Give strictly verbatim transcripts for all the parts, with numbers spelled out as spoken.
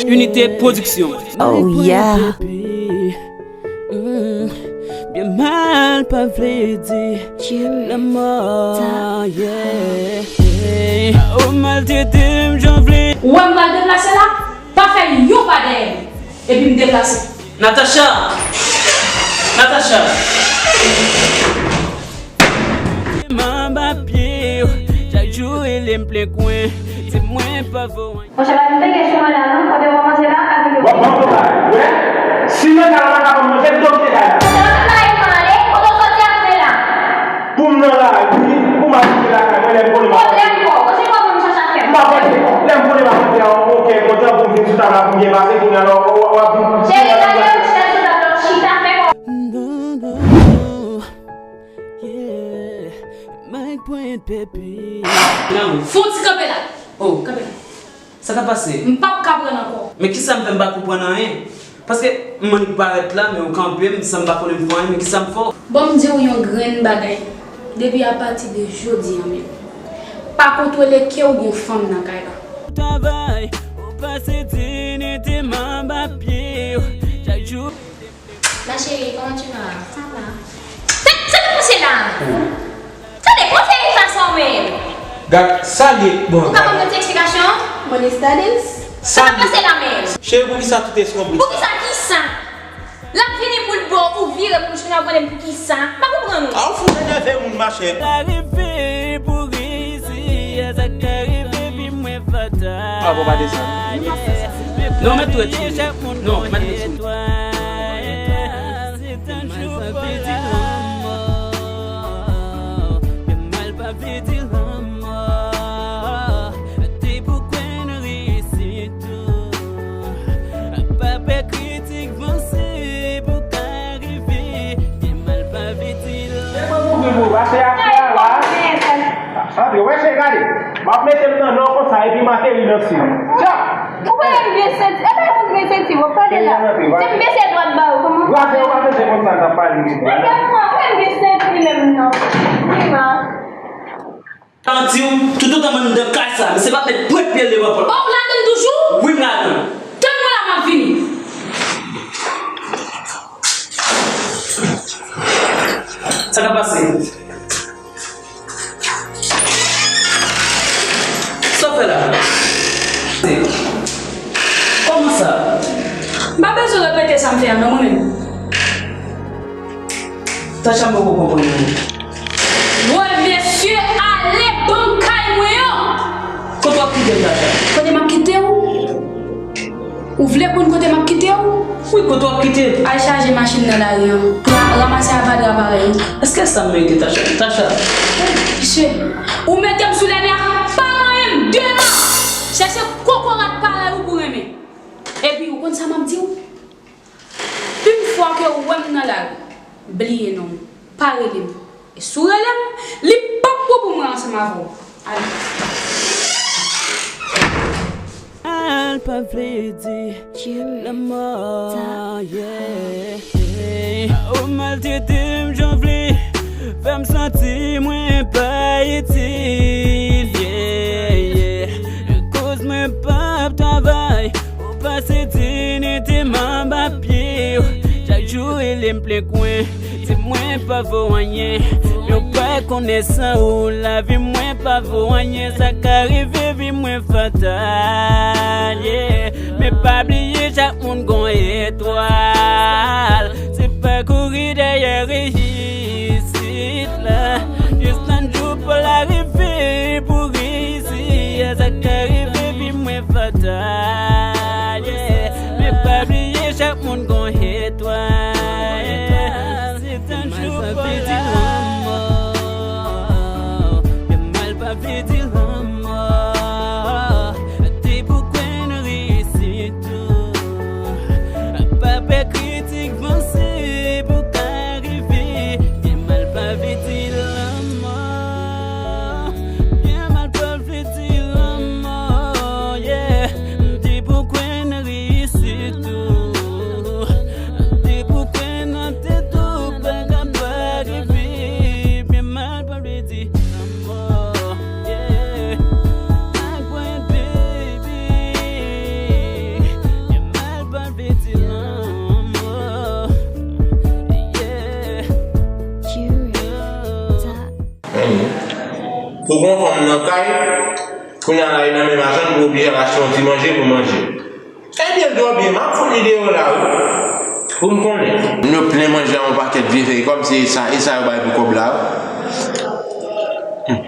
Unité Production. Oh yeah. Byen mal pa vle di lanmò, yeah. Ou maltrete m jan w vle. Ou wè m pral deplase la, pa fè yon pa dèyè m, epi m deplase. Natacha! Natacha! M anba pye w, chak jou rele m plen kwen, di mwen pa vo anyen. Monchè, pa vin peke sou mwen la non, kote w kòmanse la, avèk yo. W ap ban m bagay, wi. Si mwen ta la, pa ka ban m manje, m te kite kay la. Kote w ap bay mwen ale, kote w soti ap vin la. Pou m nan lari, pou m al rive lakay mwen, lè m konnen m ap rantre. Pwoblèm kò, ou se pwoblèm sa sa fè. M ap rantre, lè m konnen m ap rantre a, on kè kontan pou m vin sou tab la pou m byen pase, kounye a la, w ap vin. Cheri, gade yon chèz sou tab la, w chita fè kò. Non, non, non. Yeah. Mike Point Pepi. Fon ti kanpe la. Oh, kanpe la. Sa k ap pase? M p ap ka pran ankò. Men kisa m fè m pa konprann anyen? Paske m annik parèt la, men ou kanpe m san m pa konnen m fè anyen, men kisa m fè w? Bon, m di w yon grenn bagay. Depi apati de jodi a menm, pa kontwole ke w gen yon fanm nan kay la. Travay, ou pase diyite m anba pye w. Chak jou. Ma chérie, comment tu vas? Ça va. Sa k ap pase la? Tande, kòman fè sa menm? Gad, sa l ye, bon, ou ka ban mwen ti eksplikasyon? Money studies? Sa k ap pase la menm? Cheri, poukisa tout eskonbrit sa? Poukisa kisa? L ap vini pou l bo, ou vire pou l chita, ou mande m poukisa? M pa konprann ou. A, ou fout enève moun, machè. L arive pou reyisi, sa ka rive, pi mwen fatal. A, bon, pa desann. Non, mèt twèt sou li. Non, mèt twèt sou li. Depi w ouvri pou w pase afè a la. Antre, wè, cheri, gade. M ap mete m nan nò konsa epi m ateri nan sid. Tcha! Ou pa wè m byen senti? E pa yon byen senti, w ap pale la. Se m bese dwat ba ou, kòman? Gade, ou pa bezwen konn sa l t ap pale, mesye. Nèg la, ou wè m byen senti menm non. Wi, ma. Manti w, toutotan m anndan kay sa, misye p ap met pwent pye l devan pòt la. Oh, ou ladann toujou? Wi, m ladann. Tann mwen la, m ap vini. Sa k ap pase? Sa w fè la? Kòman sa? M pa bezwen repete sa m fè a non, mwen menm. Tacha, m poko konprann ou. Woy, mesye, ale ban m kay mwen an! Kote w ap kite m, Tacha? Kote m ap kite w? Ou vle konn kote m ap kite w? Wi, kote w ap kite m? Al chaje machin nan lari an. Pou ranmase avadra parèy ou. Èske sa m merite, Tacha? Tacha! Mesye, ou mete m sou lènè a, pa manyen m de la! Chèche kokorat parèy ou pou renmen. Epi, ou konn sa m ap di w? Yon fwa ke ou wè m nan lari, bliye non m, pa rele m. E si w rele m, li p ap bon pou mwen ansanm avè w. Ale. Al pa vle di lanmò, yeah. Ou maltrete m jan w vle, fè m santi mwen pa itil, yeah, yeah. Koz mwen p ap travay, ou pase diyite m anba pye w. Chak jou rele m plen kwen, di mwen pa vo anyen. Men w pa konnen san ou lavi mwen pa vo anyen. Sa ka rive, vi mwen fatal, yeah. Men pa bliye chak moun gon etwal. Se pa kouri dèyè reyisit la. Jis tann jou pa w la rive pou reyisi. Sa ka rive, vi mwen fatal, yeah. Men pa bliye chak moun gon etwal. Se tann jou pa w la. Mal pa vle di lanmò. Te pou kwè nan reyisit ou. Pa pè kritik, vanse pou ka rive. Byen mal pa vle di lanmò. Byen mal pa vle di lanmò, yeah. M Ou gon fanm nan kay, kounye a la li nan men machann, ou oblije al achte yon ti manje pou manje. Ebyen, dòmi, m ap fout li deyò la, wi. Pou m konnen. Nou plen manje a yon pakèt vye fèy kòb, se sa, e sa yo bay pou kòb la, wi. Hmm.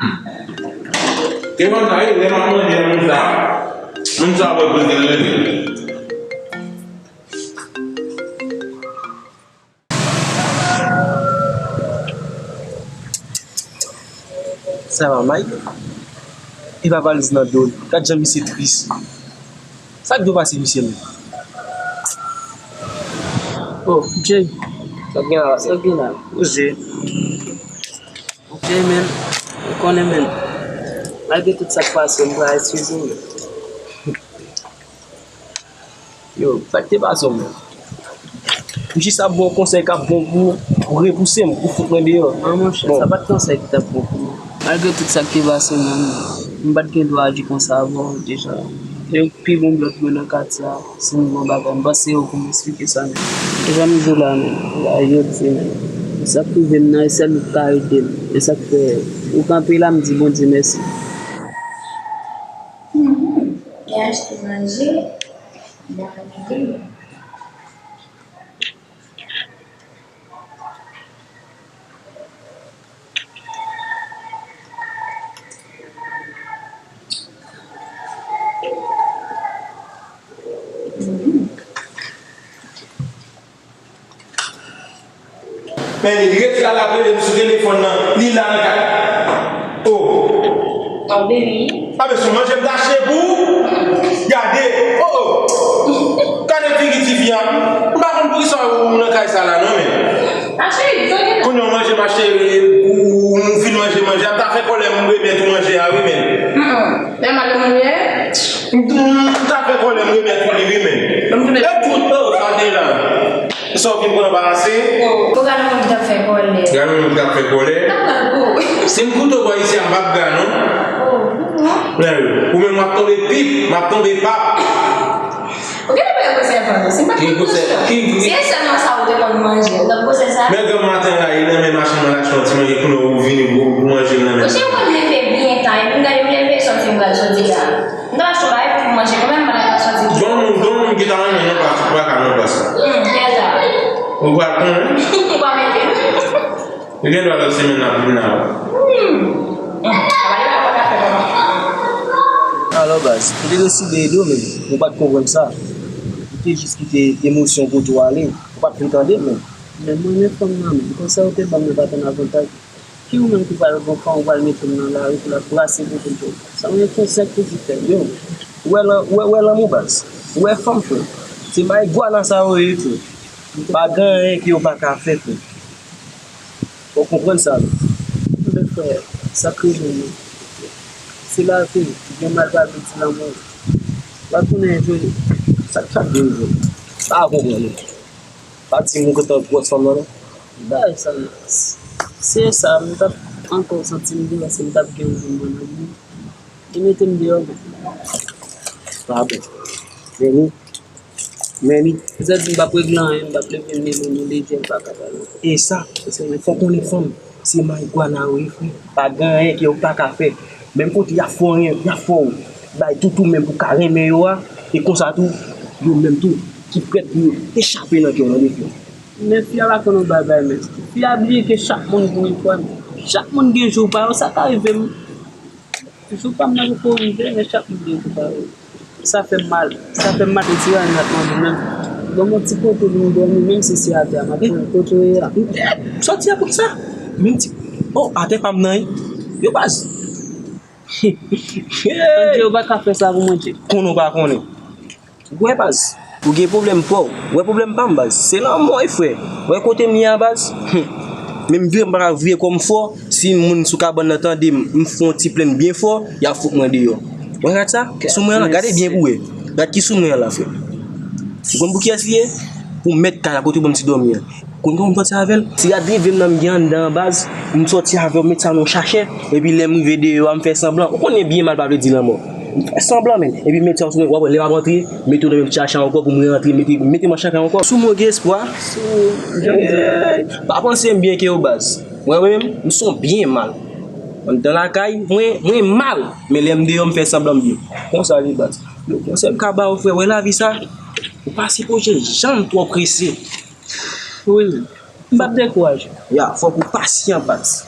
Hmm. Se konsa, wi, lè m ap manje nan moun sa, moun sa wè kote l rete. Sa va, Mike? Epa valiz nan do l. Gad jan misye tris. Sa k dwe pase misye menm? Oh, Jay. Sa k gen la? Sa k gen la? Poze. Jay, men, ou konnen, men, malgre tout sa k pase, m pral eskize w. Yo, sa k te pase w menm? M jis ap ba w konsèy k ap bon pou ou repouse m, pou fout mwen deyò. Non, monchè, sa pa t konsèy ki t ap bon pou mwen. Malgre tout sa k te pase, menm, m pa t gen dwa aji konsa avè w deja. E pi bon blòd mwen nan katye a, si m gen yon bagay, m panse yo pou m eksplike sa menm. E jan m di w la menm, la yo di menm. Sa k rive m nan, e sèl ou k ka ede m. E sa k fè ou kanpe la, m di Bondye mèsi. Mhm. E achte manje, manje. Mhm. Men li ret la, l ap rele m sou telefòn nan. Li la nan kay. Oh. Ap beni. A, men se yon manje m t achte pou ou. Gade. Oh, oh. Gade figi tifi a. M pa konn poukisa ou nan kay sa la, non, men. A, cheri, sa gen la? Kounye a w manje, m achte, ou, ou, ou fin manje, manje. M ta fè kòlè m remèt ou manje a, wi, men. Mm-mm. Lè m ale mwen ye. M ta fè kòlè m remèt ou li, wi, men. E tout, oh, sa te la. Sa w vin pran pa ase? Oh, ou gade moun ki t ap fè kòlè. Gade moun ki t ap fè kòlè. N ap pran kou. Si m koute w bò isi a, m p ap gra non. Oh, non. Ou menm w ap tonbe pip, m ap tonbe pap. Ou genlè pa gen gwosè vant ou. Si m pa t konn gwosè, si e sèlman sa ou te konn manje, ou t ap gwosè sa? Men granm maten la, e nan men machann nan l achte yon ti manje, kounye a ou vini pou, pou manje l nan men. Monchè, ou konn leve byen ta, epi m gade m leve sòti m pral sòti la. M ta achte yon bagay pou m manje kanmenm, m pa ta sòti. Gon moun, gon moun ki ta renmen nan plas, ou pa ka nan plas la. Hmm, kèta. Ou pral konnen. Ou pa mete. Li gen dwa lòt semèn l ap vin la. Hmm. Hmm. Sa pa gen pa ka fè kòman. Alò, baz, m te deside ede w, men ou pa t konprann sa. Ou te jis kite emosyon pote w ale. Ou pa t vle tande m menm. Men mwen, men fanm nan, men konsèy ou te ban m nan pa t ann avantaj. Ki ou menm ki pral gon fanm ou pral mete m nan lari pou l ap brase pou tout jou? Sa mwen konsèy pou di fè yo. Ou wè lan-, ou wè, ou wè lanmou baz. Ou wè fanm frè. Se bay gwana sa yo ye frè. Pa gen anyen ke yo pa ka fè frè. Ou konprann sa non? Men frè, sa k rive nou. Se lavi, gen mal pa vle di lanmou. Pa konnen jwe. Sa k ap rive. Pa konprann. Pa di m ou gentan gwòs fanm nan non. Bagay sa, se sa, m t ap ankò santi m deyò, si m t ap gen yon moun nan men m. Li mete m deyò, men. Pa bon. Men ni, men ni. Petèt m p ap regle anyen, m p ap leve m, men nou leve m pa ka pale. E sa, fò konnen fanm, se marigwana yo ye, frè. Pa gen anyen ke yo pa ka fè. Menm kote y ap fè w anyen, y ap fè w bay toutou menm pou w ka renmen yo a, e konsa tou, yo menm tou, ki prèt pou yo te chape nan kè w, tande frè. Men fi a pa konn yon bagay, men. Fi a bliye ke chak moun gen yon pwen. Chak moun gen jou pa yo, sa ka rive m. Jou pa m nan poko rive, men chak moun gen jou pa yo. Sa fè m mal. Sa fè m mal. Ti Rani ap mande m menm. Ban m yon ti kote pou m dòmi, menm si se atè a, m ap pran kote w ye a. Sòti a poukisa? Menm ti, oh, atè pa m nan, wi. Yo baz. Andje, ou pa ka fè sa pou mwen, Dje. Konnen w pa konnen. Ou wè baz, ou gen pwoblèm pa w. Ou wè pwoblèm pa m baz. Se lanmò wi frè. Ou wè kote m ye a baz. Hum. Men m vire m pa ka vire kò m fò. Si moun sou kabann nan tande m, m fè yon ti plenn byen fò, y ap fout mwen deyò. Ou wè gad sa? Sou mwen an la, gade byen pou wè. Gad ki sou mwen an la frè. Ou konn pou kiyès li ye? Pou mèt kay la kote w ban m ti dòmi an. Konn kòman m sòti avè l? Ti rad rive m nan m gen anndan an baz, m sòti avè w, m met sa nan yon chachè, epi lè m rive deyò a, m fè sanblan. Ou konnen byen mal pa vle di lanmò. M fè sanblan, men. Epi m met sa sou mwen, w ap wè, lè m ap antre, mete w nan menm chachè a ankò pou m re-antre, mete, mete m an chachè a ankò. Sou mwen gen espwa. Sou, jan m di. Ey, pa panse m byen ke yo baz. Mwen menm, m se yon byen mal. Anndan lakay, mwen, mwen mal. Men lè m deyò, m fè sanblan m byen. Konsa li baz. Yo, konsèy m ka ba w, frè, wè lavi sa, ou pa sipoze janm twò prese. Wi, m p ap dekouraje. Ya, fòk ou pasyan, baz.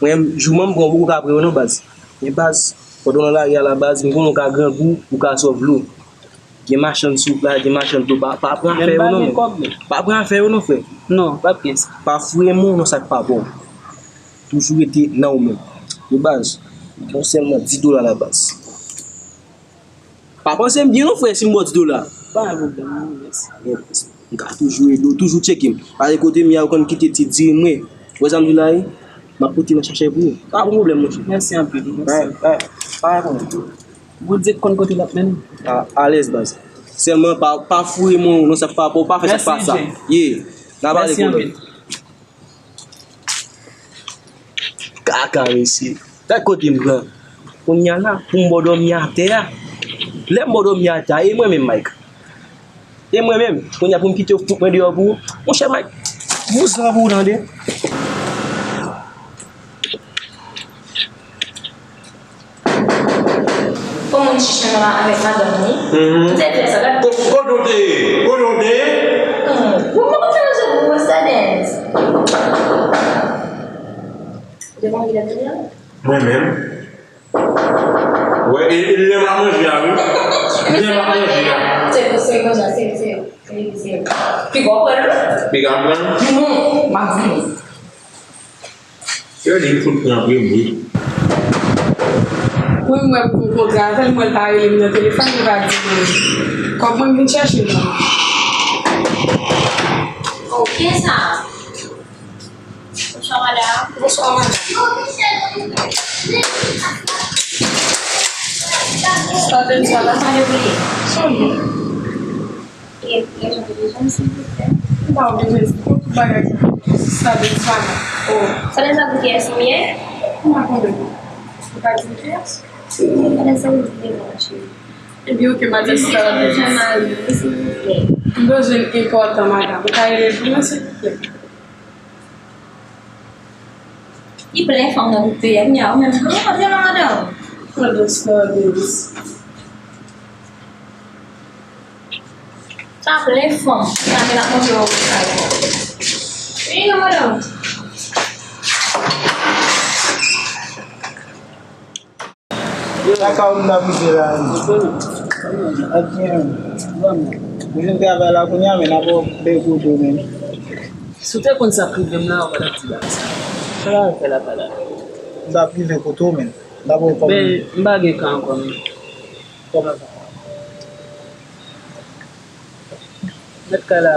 Mwen, jou m pran, ou poko ka pre yo non, baz. Men baz, pandan w nan lari a la, baz, m konnen w ka grangou, ou ka sòv lou. Gen machann souk la, gen machann tou, pa, pa pran afè yo non. Pa pran afè yo non, frè. Non, p ap gen sa. Pa foure men w nan sa k pa pa w. Toujou rete nan ou menm. Yo baz, bon sèlman dis dola la baz. Pa panse m byen non, frè, si m ba w dis dola. Pa gen pwoblèm, non, mèsi. Yes. M ka toujou ede w, toujou tcheke m. Pale kote m ye a, ou konn kite ti diri mwen. Wè sa m di w la, wi? M ap pote nan chachè pou ou. Pa gen pwoblèm, monchè. Mèsi anpil, mèsi. Pa, pa, pa gen pwoblèm. Bondye k konn kote l ap mennen. A, alèz, baz. Sèlman, pa, pa foure men w nan sa k pa pa w, pa fè sa k pa sa. Mèsi, Jay. Ye, n a pale konnen. Mèsi anpil. Kaka, mesye. Gad kote m pran. Kounye a la, pou m ba w dòmi atè a. Lè m ba w dòmi atè a, e mwen menm, Mike. E mwen menm, kounye a pou m kite yo fout mwen deyò pou ou. Monchè Mike, bouz lan pou ou tande. Pou moun chich menm avèk madanm li. Mhm. Ou te di sa, gad. Ko-, kote w te ye? Kote w te ye? Hmm. Ou pa konn fè rezon pou Westerdens. Ou te konn ki lè vini an? Mwen menm. Wè, e, e lè m ap manje a, wi. Lè m ap manje a. Se, se konsa, se, se, se, se. Piga w pran l? Piga m pran l? Non, m ap vini. Yo di m fout pran pri m, wi. Mwen, m wè pou m kontre avè l, mwen l pa rele m nan telefòn, li pa di m kòb mwen vin chèche l non. Ok, sa. Bonswa, madanm. Bonswa, madanm. Sa te sa la? Sa te pou li? Sòl non. E, e, jan de bezwen, silvouplè? M pa bezwen tout bagay sa te sa la. Oh. Sa te sa pou kiyès li ye? M pa konnen. Ou ka di m kiyès? Sa te sa pou kiyès, cheri? Ebyen, ok, madanm. Sa te sa pou kiyès, silvouplè? M bezwen enpòtan, madanm. Ou ka rele l pou mwen, silvouplè? Li plen fanm nan tout peyi a, kounye a, ou menm, kòman w ap jwenn yon madanm? Madanm Stardens. Sa plen fanm, sa men l ap montre w. Vini non, madanm. Lakay ou m t ap rive la, men. Ak byen, men. Ou jwenn travay la kounye a, men, n ap bay kote w, men. Si w te konn sa k rive m la, ou pa t ap di bagay sa. Sa w al fè lakay la? M t ap rive kote w, men. M t ap bay kòb. Men, m pa gen ka ankò, men. Kòman sa? Mèt kay la.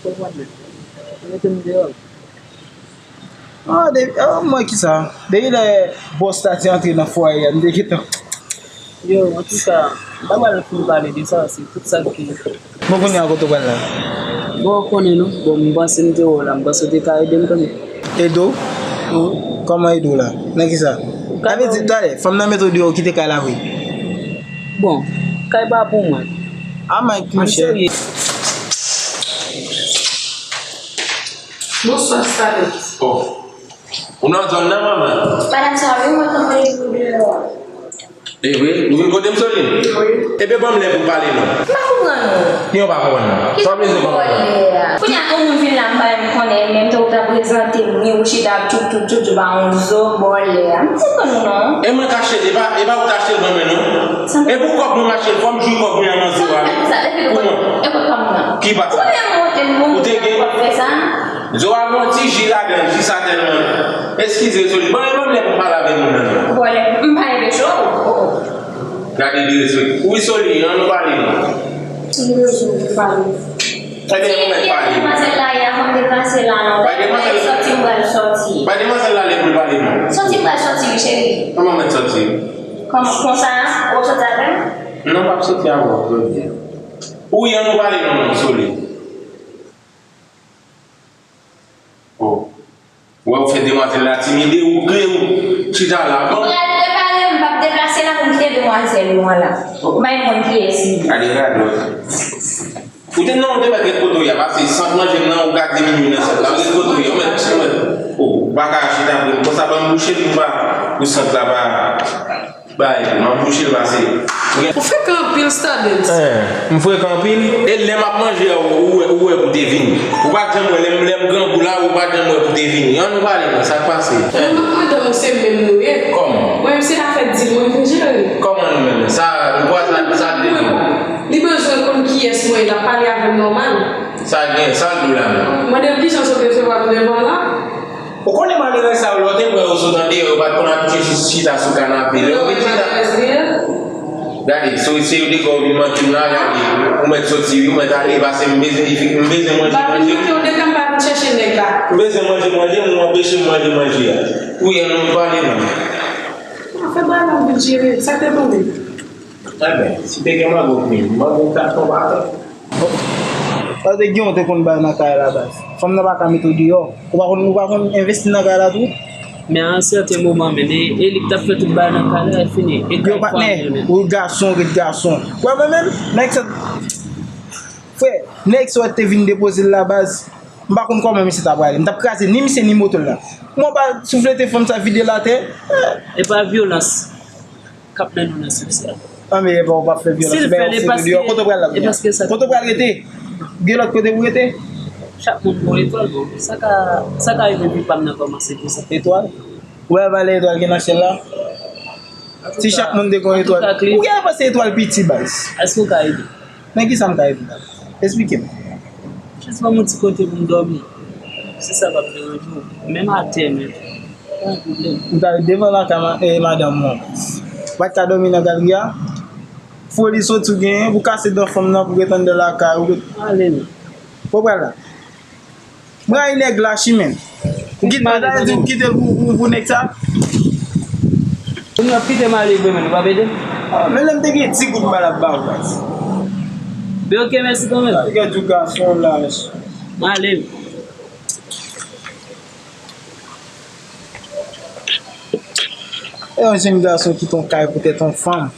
Konprann mwen. Mete m deyò. Ah, de, ah, mwen ki sa? Depi lè bòs la te antre nan fwaye a, m te gentan. Yo, antouka, m pa pral fin pale de sa, se tout sa k gen. Bon, kounye a kote w pral la? Bon, ou konnen non. Bon, m panse m te wè w la, m panse w te ka ede m kanmenm. Ede w? Wi. Kòman ede w la? Nan ki sa? Sa vle di, talè, fanm nan mete w deyò, w kite kay la vre? Bon, kay pa pou mwen. A, Mike, monchè. Bonswa, Stardens. Oh. Ou nan zòn nan, manman? Madanm sa, wi, mwen kanpe pou deyò a. E vre? Ou vin kote m, Soline? Wi. Ebyen, ban m lè pou m pale non. M pa konprann ou. Ki ou pa konprann non? Sa vle di ou pa konprann? Kounye a, yon moun vin la, m pa menm konnen, menm te ou ta prezante m, wi, ou chita ap tchoup, tchoup, tchoup, tchoup, a yon zo bòlè a. M konprann ou non. E mwen k achte l, e pa, e pa ou k achte l ban mwen non. E pou kòb mwen m achte l, fò m jwi kòb mwen an nan zo a. Sa, sa, sa, e pou mwen. E pou kòb mwen. Ki pa sa? Ou te gen? Zo a gen yon ti ji ladan l, ji sa tèlman. Eskize, Soli. Ban, ban m lè pou m pale avèk moun nan non. Bòlè, m pa enpeche w. Gade derespekte. Wi, Soli, ann nou pale non. M bezwen pale. Ebyen, ou mèt pale. Demwazèl la, y a fè m deplase la non. Bay demwazèl. Sòti, m pral sòti. Bay demwazèl la lè pou l pale non. Sòti, m pral sòti, wi, cheri. Kòman mèt sòti? Kòman, konsa, ou sòti avè m? Non, m p ap sòti avè w, trè byen. Wi, ann nou pale non, Soli. Oh. Wè, ou fè demwazèl la timide, ou kreye ou chita la. Bon. Ou pral prepare, m p ap deplase la pou m kite demwazèl ou an la. Ou pa menm konn kiyès li ye. Gade radòt. Ou te, non, ou te mèt ret kote w ye a, pase sant manje m nan, ou ka diminye nan sant la, ret kote w ye a, ou mèt, ou mèt, ou pa ka chita pre m konsa, ban m bouche l pou pa, pou sant la pa, bay, m ap bouche l pase. Ou frekan anpil, Stardens. Eh, m frekan anpil? E lè m ap manje a, ou, ou wè, ou wè pou te vini. Ou pa t janm wè, lè m, lè m grangou la, ou pa t janm wè pou te vini. Ann nou pale non, sa k pase? Mwen, madanm ou se menm nou ye. Kòman? Mwen menm se afè dil mwen vin jere. Kòman nou menm? Sa, ou kwè sa, sa te vin? Li bezwen konn kiyès mwen ye, l ap pale avè m nòmal. Sa gen, sa l di w la menm? Mande l kijan w sot resevwa m devan la. Ou konnen malerèz sa yo, lè w te wè yo sot andeyò, yo pa t konn abitye chita sou kanape. Lè yo vin chita. Gade, se, se yo dekò yo vin manti w la, gade. Ou mèt soti wi, ou mèt ale, pase m bezwen, m bezwen manje, manje. M bezwen manje, manje, mwen, ou anpeche m manje, manje a. Wi, ann nou pale non. Afè bagay la m vin jere, sa k te tonbe? Enben, si te gen mango pou li, mango ta fon pa atè. Sa te gen, ou te konn bay nan kay la, baz. Fanm nan pa ka mete w deyò. Ou pa konn, ou pa konn envesti nan kay la tou? Men a yon sèten moman, men e, e li k t ap fè tout bagay nan kay la, e fini. E kay pa m yo menm. Ou gason, ret gason. Wè mwen menm, nèg sa, frè, nèg sa w te vin depoze l la, baz. M pa konn kòman misye ta prale. M t ap kraze ni misye, ni moto l la. Mwen pa souflete fanm sa, vide l atè. E pa vyolans k ap mennen w nan siksè a. Anben, epa ou p ap fè vyolans. Si l fè l, e paske, kote w pral la kounye a? Kote w pral rete? Gen lòt kote pou rete? Chak moun gon etwal, bon. Sa ka, sa ka rive vi pa m nan kòmanse konsa. Etwal? Ou wè valè etwal gen nan syèl la? Si chak moun te gon etwal. Ou genlè panse etwal piti, baz. Èske w ka ede? Men kisa m ka ede la? Esplike m. Jis ban m yon ti kote pou m dòmi. Si sa p ap deranje w. Menm atè menm. Pa gen pwoblèm. M ta ret devan lakay ma-, eh, madanm mwen. Ou pa t ka dòmi nan galri a? Foli soti w genyen pou kase dan fanm nan pou ret anndan lakay ou ret. Ale non. Ou pral la? M rayi nèg la, chimèn. Ou kite, sa vle di ou kite l pou, pou, pou nèg sa? Ou ap kite m ale vre, men ou p ap ede m? Ah, men lè m te gen ti goud m pa t ap ba w, baz. Men oke, mèsi kanmenm. Sa vle di w gason laj. M ale. E yon jenn gason kite yon kay poutèt yon fanm.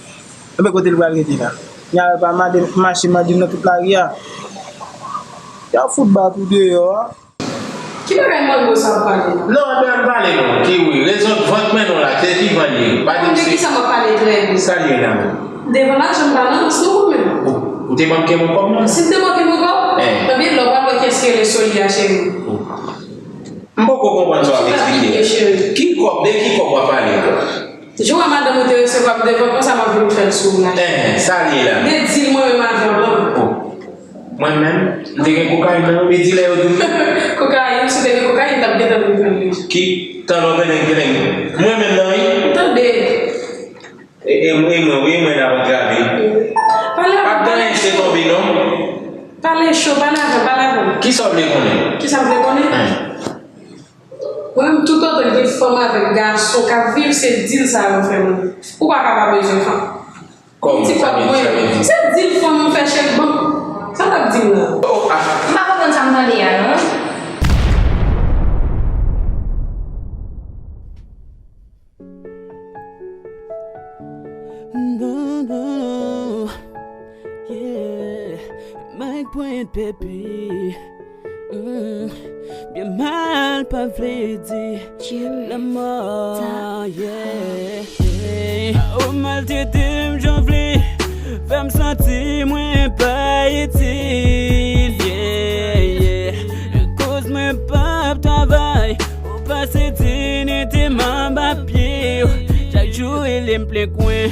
Enben kote l pral rete la? Li al pa mande, mache mande nan tout lari a. Y ap fout bat ou deyò a. Ki bagay mango sa ap pale la? Non, ann pale non. Ki wi, rezon vant men non la, se ki vann li. Pa di m se. Kisa m ap pale trè byen? Sa l ye la menm? Devan lajan m pa nan rans non mwen menm. Ou, ou te manke mwen kòb non? Si m te manke mwen kòb? Eh. Ebyen lè w pral wè kiyès ki rele Soli a cheri. M poko konprann sa w ap eksplike. Ki kòb, de ki kòb w ap pale ankò? Jan w wè madanm ou te resevwa m devan konsa m ap vin fè l sou ou la. Enhen, sa l ye la? De dil mwen menm avè w lan. Oh. Mwen menm, m te gen kokayin nan wi, men dilè yo di m. Kokayin, si w te gen kokayin, m t ap gentan vin pran l deja. Ki? Tan lè w vin, vin. Mwen menm nan wi. Tande. E, e, e mwen, wi, mwen la antrave. Pale avè m, pale cho. Pa t gen anyen ki te tonbe non. Pale cho, pale avè m, pale avè m. Kisa w vle konnen? Kisa m vle konnen? Hmm. Mwen menm, toutotan gen fanm avèk gason k ap viv, se dil sa yo fè mwen. Ou pa ka pa bezwen fanm. Kòm ti sa kòb vle di, mwen, sa vle di. Se dil fanm m fè chèk bank. Sa l ap di m la? Oh, ah. M pa konprann sa m tande a, non. Non, non, non. Yeah. Mike Point, baby. Mm. Byen mal pa vle di lanmò, yeah. Ou maltrete m jan w vle, fè m santi mwen pa itil, yeah, yeah. Koz mwen p ap travay, ou pase di nete m anba pye w. Chak jou rele m plen kwen.